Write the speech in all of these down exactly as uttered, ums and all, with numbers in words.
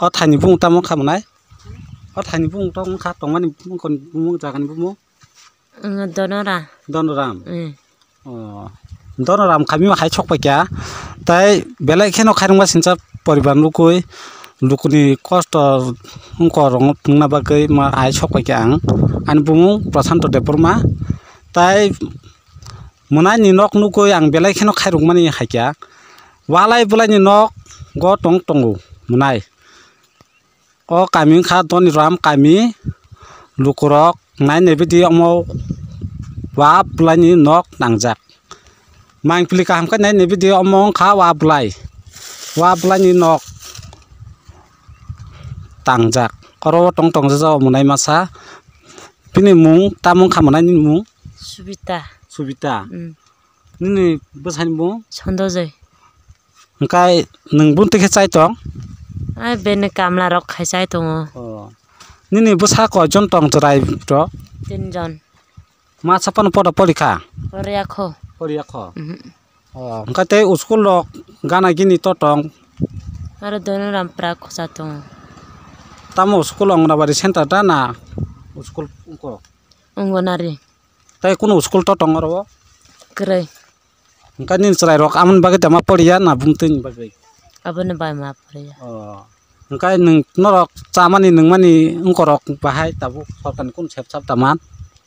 O thaini bumung tamo kha mwnai? O thaini bumung tamo kha tongmani bumung kon bumung jagani bumung? Wng Donoram. Donoram. Mm. Oh. Donoram kami ma hai sok paikha. Tai belai kheno khairokma sincha poribar nukui lukuni kosto wngkor rok tungna bagwi ma hai sok paikha ang. Ani bumung Prashanto Debbarma. Tai mwnai ni nok nukui ang belai kheno khairokmani haikha. Walai bwlai ni nok go tong tongo mwnai. O kami wngkha Doniram kami, lukurok nai naibidi omo wa bwlaini nok nangjak. Mangpili kaham khe nai naibidi omo wngkha wa bwlai, wa bwlaini nok tangjak. Oro o tong tong jajak omo nai masa. Bini mung tamo wngkha mwnai nini mung? Subita. Subita. Mm. Nini bwsani mung? Sondojoi. Hwnkhe nwng bun twi khe chai tong? Ai bini kamla rok khai chai tongo. Oh. Nini bwsa koijon tong chwrai rok? Tinjon. Ma chapano poda pori kha? Poriya kho. Poriya kho? Mhm. Oh, hwnkhe tei school rok gana gini to tong? Aro Donoram pra khosa tongo. Tamo school Anganabadi center da na school wngkho? Anganari. Tai kunu school to tong oro? Kwrwi. Hwnkhe nini chwrairok amoni bagwi tama poriya na bumtwini bagwi? Aboni bai ma poriya. Oh. Hwnkhe nwng norok chamani nungmani wngkorok bahai tabuk sorkarni kunu sep sap tama?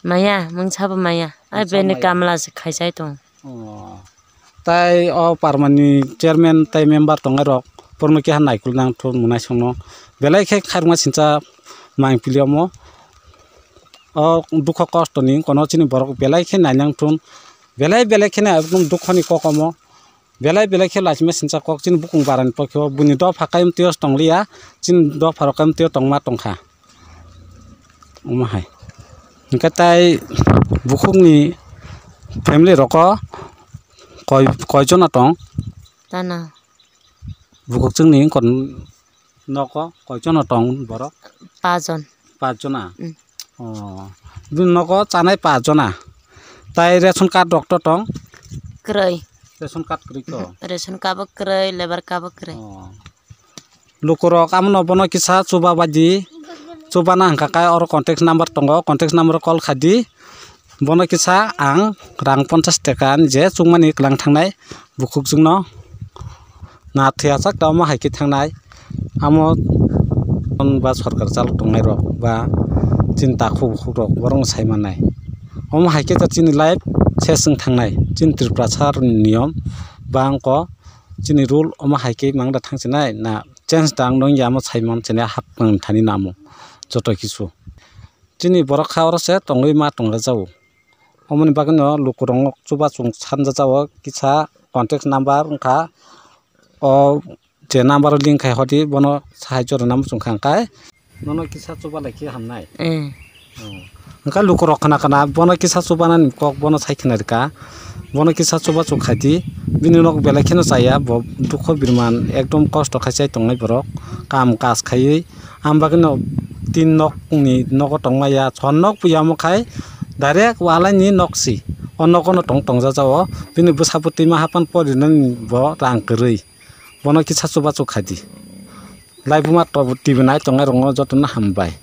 Maya, mungsa bo maya. Ai mungsa bini maya. Kamla se khai chai tong. Oh. Tai o parmani chairman tai member tongnai rok porno keha naikul nang thun mwnai songno belai khe khairokma sincha mangpili omo. O dukho kosto ni kono chini borok belai khe nainang thun, belai belai kheno ekdom dukho ni kok omo, belai belai khe laisima sincha kok chini bukung barani pokhe o buini dopha kaiyum twiyo tongliya, chini dopha rok kaiyum twiyo tongma tongkha. Omo hai hwnkhe tai bukhuk ni family rok o koi, koi jona tong? Tana. Bukhuk chwngni kon nogo koi jona tong borok? Pachjon. Pachjona? Mm. Oh. Bini nogo chanai pachjona. Tai ration card rok to tong? Kwrwi. Ration card kwrwi to? Mm, ration card bo kwrwi, labour card bo kwrwi. Oh. Lukurok amono bono kisa chuba baidi, chubana hwnkha khe oro contact number tongo, contact number call khaidi. Bono kisa ang rang ponchash taka ni je chukmani kwlang thangnai bukhukjwkno na thwiya chak ta omo hai khe thangnai. Amo ba sorkar chalok tongnai rok ba chini takhuk bukhuk rok borokno sai mannai. Omo hai khe ta chini life ses wng thangnai, chini Tripurasa ni niyom ba wngkha chini rule omo hai khe mangda thang chinai na change da ang nung ya omo sai man chinai hak nang thani namo joto kisu. Chini borok kha oro se tongwi ma tongla jao. Omoni bagwino lukurok chubachu sanjajao kisa contact number wngkha o je number o link khai hodi bono sahajyo rwna muchung kha hwnkhe nono kisa chuba lai khe hamnai. Eh. Oh. Hwnkhe lukurok khna khna bono kisa chubanani kok bono sai khna rwkha. Bono kisa chubachu khaidi. Bini nok belai kheno chaya bo dukho birman ekdom kosto khai chai tongnai borok. Kam kaj khaiwi Ang bagwino tin nokni nogo tongmaya, chon nok buya omo khai direct walai ni nok si. O nogo no tong tongjaja o. Bini bwsa bwtwi ma hapan porinani bo rang kwrwi. Bono kisa chubachu khaidi. Laibuma to T V nai tongnai rokno jotono hambai.